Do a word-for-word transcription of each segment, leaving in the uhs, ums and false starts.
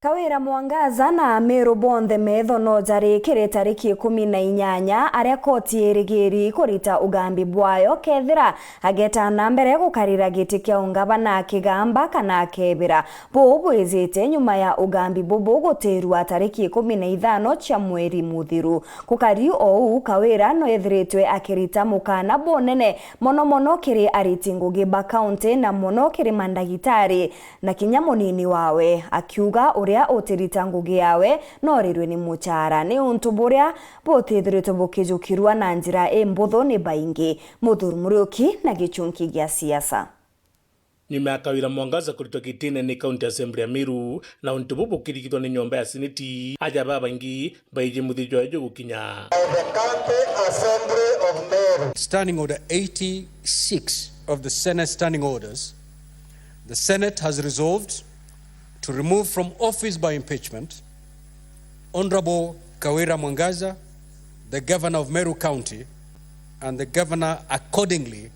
Kawira Mwangaza na Ameru bonthe metho no jari kiri tariki ikumi na inyanya, aria koti irigiri kurita ugambi bwayo kethira ageta na mbere gukarira giti kia ungavana akigamba kana akebira. Buu bwijite nyuma ya ugambi bubu gutirua tariki ikumi na ithano cia mweri muthiru. Gukari ouu, Kawira no ethiritwe akirita mukana bunene mono mono kiri ariti ngugi ba kaunti na mono kiri mandagitari na kinya munini wawe, akiuga uria utirita ngugi yawe no orirwe ni muchara, ni untu buria butithiritwe bukijukirua na njira imbuthu ni baingi. Muthuri Muriuki na gichunki gia siasa. Nyuma ya Kawira Mwangaza kuritwa gitine ni County Assembly ya Meru, na untu buu bukirigithwa ni nyomba ya Seneti, aja babaingi baiji muthia jwayo jugukinya. The County Assembly of Meru. Standing Order eighty-six of the Senate Standing Orders, the Senate has resolved to remove from office by impeachment Honorable Kawira Mwangaza, the Governor of Meru County, and the Governor accordingly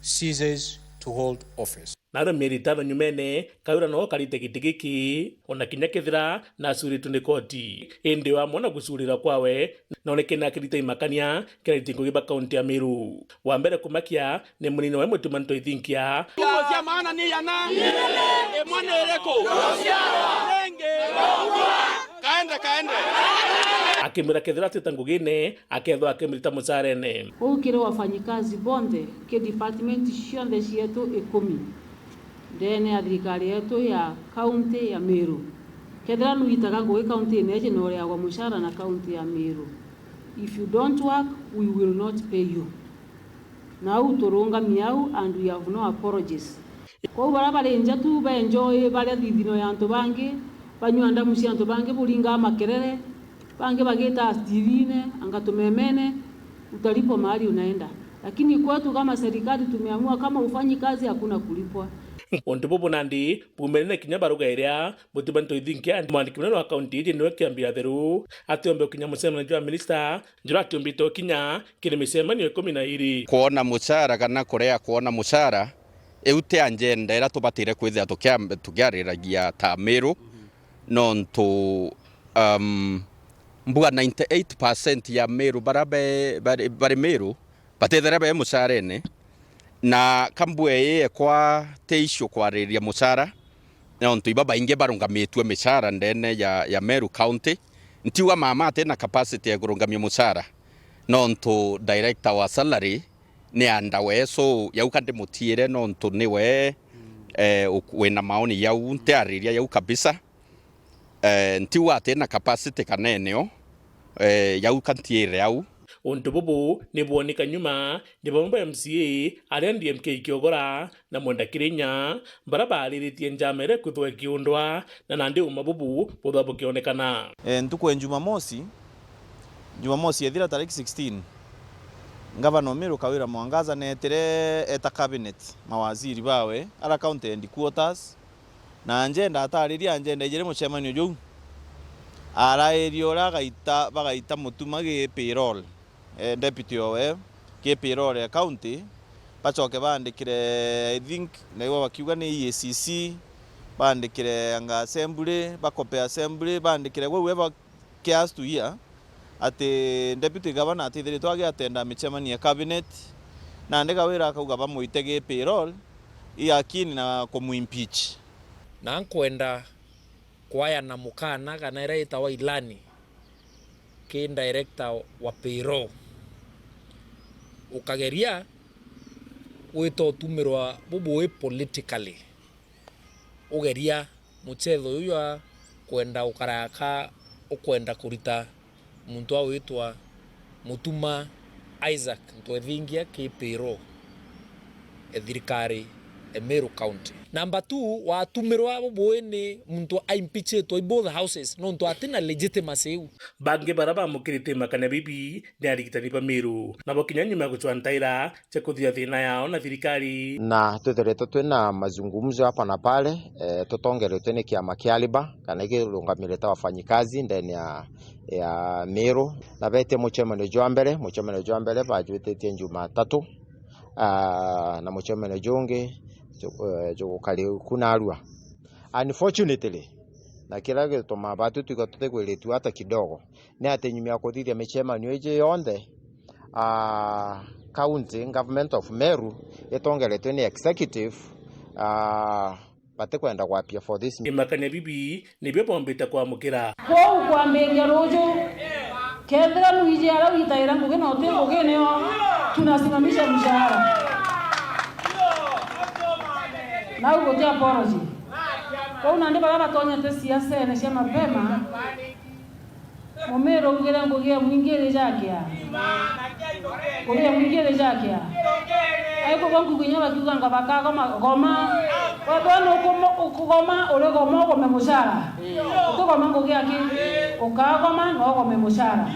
ceases to hold office. Nario mieri itano nyumene, Kawira nowe ukarite giti giki, ona kinya kethira nacuritwe ni koti. Indi o amwe na gucurira kwawe, nonekene akirita imakania kiri ariti ngugi ba kaunti ya Meru. Wa mbere kumakia ni munini wawe Mutuma Ntoithinkia. Nguo cia maana ni yana? Imwe ni iriku? Ringi? Kaende, kaende. Akimwira kethira atita ngugine, akethwa akimwita mucarene. Uu kiri wafanyikazi bonthe ki department cionthe cietu ikumi ndene ya thirikari yetu ya kaunti ya Meru. Kethira nuitaga ngugi kaunti ine iji, noreagwa mucara na kaunti ya Meru. If you don't work, we will not pay you. Na au turungami au, and we have no apologies. Kwou baria bari nja tu beenjoy, baria thithino ya antu bangi, banyua ndamu cia antu bangi, buringaa makerere, bangi bagitaa T V-ine, anga tumemene, utalipwa mahali unaenda. Lakini kwetu kama serikali tumeamua, kama ufanyi kazi, hakuna kulipwa. Untu bubu nandi buumene na kinya baruga iria Mutuma Ntoithinkia, mwandiki munene wa kaunti iji, niwe kiambi ya theru, atiombe gukinya mucemanio jwa minista, njura atiumbite ukinya kiri micemanio ikumi na iiri. Kwona mucara kana kurea kwona mucara, iu ti agenda iria tubatire kwithira tukia-, tukiariragia ta Meru, nontu, um, mbua ninety eight percent ya Meru baria be-, bari, bari Meru, batithira be mucarene, na ka mbua ii ekwa ti issue kwaririria mucara, nontu ibabaingi barungamitue micara ndene ya, ya Meru County. Ntiuga mama ati na capacity ya kurungamia mucara, nontu director wa salary ni under we, so yau ka ndimutiire nontu niwe, eh, uk-, wina maoni yau, ntiariria yau kabisa. Eh, ntiuga ati na capacity kana eneo, eh, yau ka ntiire au. Untu bubu ni bwoneka nyuma ni bamwe ba M C A aria D M K ikiogora na Mwenda Kirinya, baria baariritie njama iria ikwithwa ikiundwa, na nandi uma bubu buthwa bukionekana. Eh, ntuku ya Jumamosi, Jumamosi ethira tariki sixteen, Ngavana Umiru Kawira Mwangaza neetire eta cabinet, mawaziri bawe, ara county headquarters, na agenda atariria, agenda ijiri mucemanio juu. Arairie uria agaita, bagaita Mutuma gi payroll, eh, deputy owe, gi payroll ya county, bacoke baandikire, I think, naigua bakiuga ni E A C C, baandikire anga assembly, bakope assembly, baandikire gwe whoever cares to hear, ati deputy governor atithiritwe agiatenda micemanio ya cabinet, nandi Kawira akauga bamuite gi payroll, i akini na kumuimpeach. Na nkwenda kwayana mukana kana iria itawa ilani ki director wa payroll, ukageria gwita utumirwa bubui politically, ugeria muchetho uyu jwa kwenda ukaraka ukwenda kurita muntu wa witwa Mutuma Isaac Ntwethingia ki payroll e thirikari e Meru County. Number two, watumirwa bubui ni muntu aimpeachitwe i both houses nontu atina legitimacy iu. Bangi baria bamukirite imakania bibi ni arigitani ba Meru, nabo kinya nyuma ya gucwa ntaira cia kuthithia thiina yao na thirikari. Na twithiritwe twina mazungumzo hapa na pale, eh, tutongeretwe ni kiama kia Liba, kana kirungamirite wafanyikazi ndene ya, ya Meru. Na betie mucemanio jwa mbere, mucemanio jwa mbere bajwititie Jumatatu, ah, na mucemanio jungi ju-, eh, jugukari ku narua. Unfortunately, na kiria gitumaa batu twiga tutigwiritue ata kidogo, ni ati nyuma ya kuthithia micemanio iji yonthe, ah, County Government of Meru itongeretwe ni executive, ah, batikwenda gwapia for this. Imakania bibi nibio bombite kwamukira. Kwou kwambiria ruju, kethira nwiji aria witaira ngugi na uti ngugi nio tunasimamisha mshahara. Nau guti apology. Kwou nandi baria batonyete siasene cia mapema, Mumiru ugire ngugi ya mwingi iri jakia. Ngugi ya mwingi iri jakia. Aikugwa ngugi inya bakiuganga bakagoma, goma. Wethwa ni ukumo-, ukugoma, uri goma, ugome mucara. Utigoma ngugi aki, ukagoma na ugome mucara.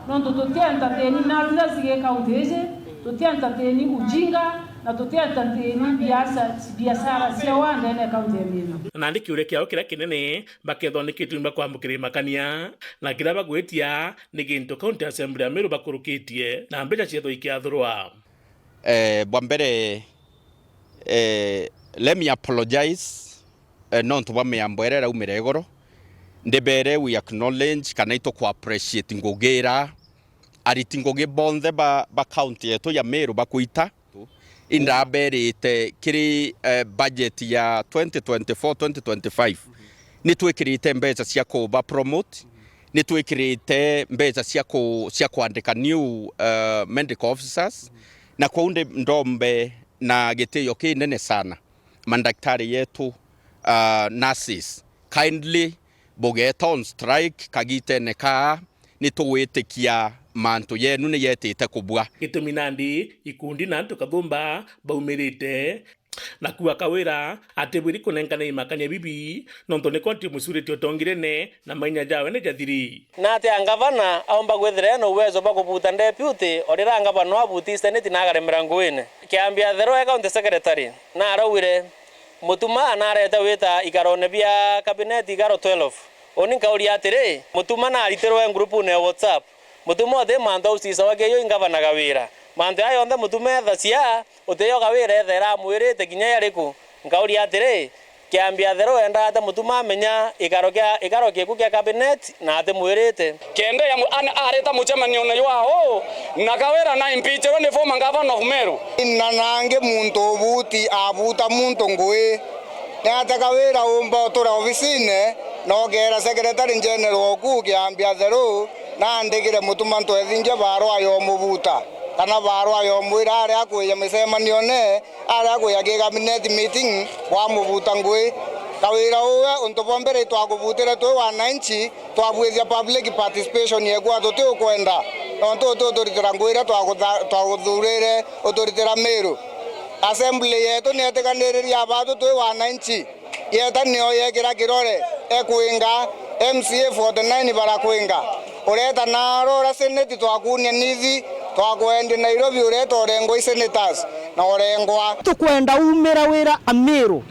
Nontu tuti entertain na zira cigi kaunti iji, tuti entertain ujinga, na tuti entertain biasa-, biashara cia wa ndene ya kaunti ya Meru. Nandi kiuria kiao kiria kinene, bakethwa ni gitumi bakwamukira imakania, na kiria bagwitia ni gintu County Assembly ya Meru bakurukitie na mbeca ciethwa ikiathurwa. Eh, bwa mbere, eh, let me apologize, eh, nontu bwa miambo iria iraumira igoro. Ndibere we acknowledge kana ituku appreciate ngugi iria ariti ngugi bonthe ba, ba county yetu ya Meru bakwita. Indaberite kiri, eh, budget ya twenty twenty-four twenty twenty-five, ni twikirite mbeca cia kuba promote, ni twikirite mbeca cia ku-, cia kwandika new, eh, medical officers, na kwou ndi-, ndombe na gitio kinene sana mandaktari yetu, ah, nurses, kindly bugeta on strike kagitene kaa, ni tugwitikia mantu yenu ni yetite kubua. Gitumi nandi ikundi na antu kathumba baumirite, na kuuga Kawira atibwiri kunenkana imakania bibi, nontu ni koti imucurite utongirene na mainya jawe ni jathiri. Na atia ngavana aumba kwithira ena uwezo bwa kubuta deputy, o riria ngavana abuti seneti na akaremera nguine? Kiambia Thero e county secretary, na araugire, Mutuma narete wita ikarone bia kabineti ikaro twelve. Uni nkauria atiri, Mutuma naritirwe ngurupune ya WhatsApp. Mutuma uti mantu aucisawa keyo ingavana Kawira. Mantu aya yonthe Mutuma ethacia, utiyo Kawira ethera amwirite kinya yariku. Nkauria atiri, Kiambia Thero wendaa ata Mutuma amenya ikaro kia, ikaro kieku kia kabineti na atimwirite? Kenda ya mu-, an-, areta mucemanione jwa uu, na Kawira na impeachirwe ni former governor of Meru. Na nangi muntu ubuti abuta muntu ngui. Ni atia Kawira umba utura obisine na ukeera secretary general oku Kiambia Thero naandikire Mutuma Ntwethingia barua ya umubuta, kana barua ya umwira aria akwija micemanione, aria akwija ki cabinet meeting, wamubuta ngui? Kawira uwe, untu bwa mbere itwakubutire twi wananchi, twabwithia public participation yeku atuti ukwenda, nontu uti uturitira ngui iria twakutha-, twakuthurire uturitira Meru. Assembly yetu nietikaniriria abatu twi wananchi. Yeta nio yekira kirore, ekwinga, M C A forty nine barakwinga. Ureta naaro uria seneti twakuunia nithi, twakwendi Nairobi ureta urengwa i senators na urengwa. Tukwenda umira wira Amiru.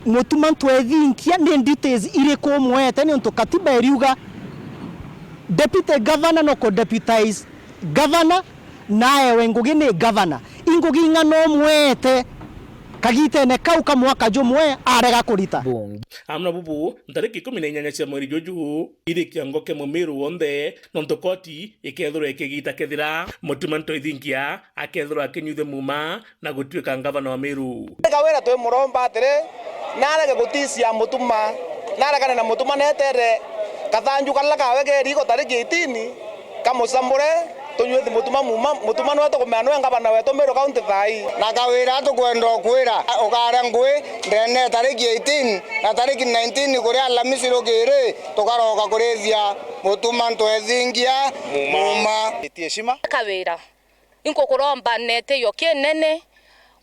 Mutuma Ntwethinkia ni duties iriku umwete, niuntu katiba iriuga deputy governor no ku deputize governor na aewe ngugi ni governor. I ngugi ing'ana umwete kagitene kau ka mwaka jumwe arega kurita? Bunge. Amwe na bubu, ntariki ikumi na inyanya cia mweri juju, iri kiongo kia Mumiru wonthe, nontu koti ikethirwa ikigita kethira Mutuma Ntwethinkia akethirwa akinyuithia muuma na gutuika ngavana wa Meru. Kawira twimuromba atiri, narege gutisia Mutuma, naregane na Mutuma netere kathanju karia kawe ke riiko tariki eighteen, kamucambure, tunyuithi Mutuma muuma, Mutuma niwe tukumenya niwe ngavana wetu Meru County thaa ii. Na Kawira tukwenda ukwira, ukaria ngui ndene tariki eighteen na tariki nineteen kuria Alamisi rukiri, tukaroka kurithia Mutuma Ntwethingia muuma. Itie heshima. Kawira. Inkukuromba na itio kinene,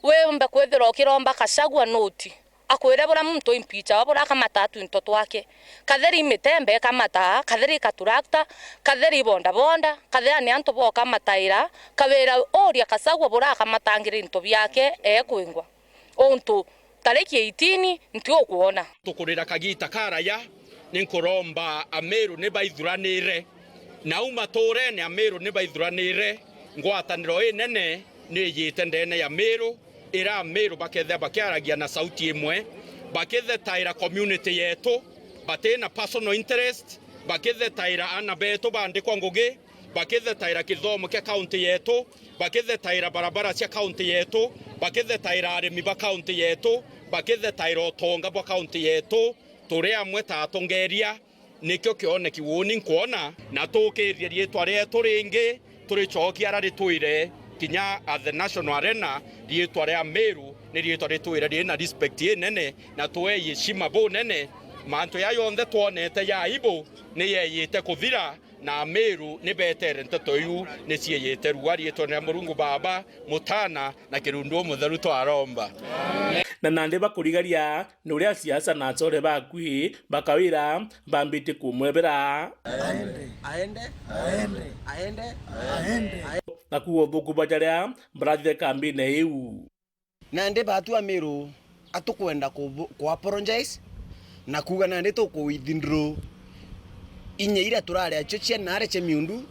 wimbe kwithirwa ukiromba Gachagua nuti, akwire buria muntu impeachawa buria akamata twinto twake, kathiri i mitembe ikamataa, kathiri i katurakta, kathiri i bodaboda, kathira ni antu bokamataira, Kawira uria Gachagua buria akamatangira into biake ekwingwa. Untu tariki eighteen nti ukwona. Tukurira kagita karaya, ni nkuromba Amiru ni baithuranire. Nau matuurene Amiru ni baithuranire. Ngwataniro inene ni ijite ndene ya Miru, ira Amiru bakethia bakiaragia na sauti imwe, bakithetaira community yetu, Bati na personal interest, bakithetaira ana betu bandikwa ngugi, bakithetaira kithomo kia kaunti yetu, bakithetaira barabara cia kaunti yetu, bakithetaira arimi ba kaunti yetu, bakithetaira utonga bwa kaunti yetu. Turi amwe ta atongeria, nikio kioneki uuni nkwona, na tukirie riitwa rietu ringi, turicokia ara ritwire kinya at the National Arena. Riitwa ria Meru ni riitwa ritwire riri na respect inene, na tuei heshima bunene. Mantu ya yonthe twonete ya aibu ni yeyite kuthira, na Ameru ni betere nteto iu ni cieyite rua. Riitwa ria Murungu Baba, Mutana, na Kirundu Umutheru twaromba. Na nandi bakurigaria ni uria asiasa na achore bakui bakawira bambitie kumwebera. Aende. Aende. Aende. Aende. Aende. Na kuuga uthuku bwa jaria barathire kambine iu. Nandi batu Ameru atukwenda ku, ku apologize na kuuga nandi tuku withdraw inya iria turari acio cia nare cia miundu,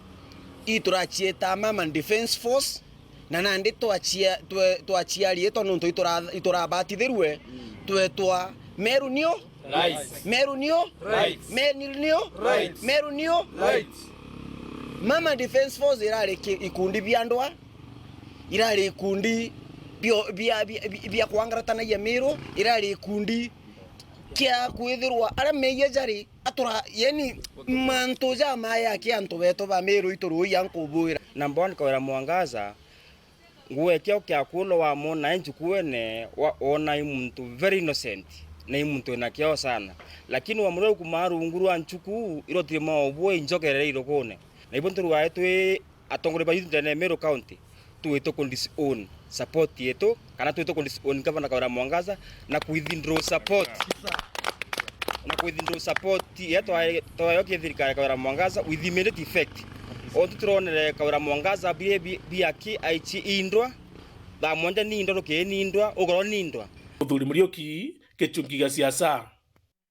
ii turacieta Mama Defence Force, na nandi twacia, twe, twacia riitwa nontu itura, iturabatithirue, twetwa Meru nio? Rights. Meru nio? Rights. Meru nio? Rights. Meru nio? Rights. Mama Defence Force irari ki, ikundi bia ndwa, irari ikundi bio, bia, bia, bia, bia kwangaratanagia Meru, irari ikundi kia kwithirwa aria meeyia jari atura, yani, mantu jamaya ki antu betu ba Meru iturui ankubwira. Number one, Kawira Mwangaza, nguo kia kia kulo wa mona nchukuene, wa, ona i muntu very innocent, na i muntu ena kiao sana. Lakini wa mureu kuma rungu rwa nchuku, irotire maobwe injokerere irugune. Na ibo nturwae twi atongoria ba youth ndene ya Meru County, twite ku disown support yetu, kana twite ku disown Governor Kawira Mwangaza, na ku withdraw support, na ku withdraw support ya twae-, twayo ki thirikari ya Kawira Mwangaza with immediate effect. Ontu turonere Kawira Mwangaza bire bi-, biaki aichi indwa, thaa mwanja ni indwa, rukii ni indwa, ugoro ni indwa. Muthuri Muriuki, Gichungi gia siasa.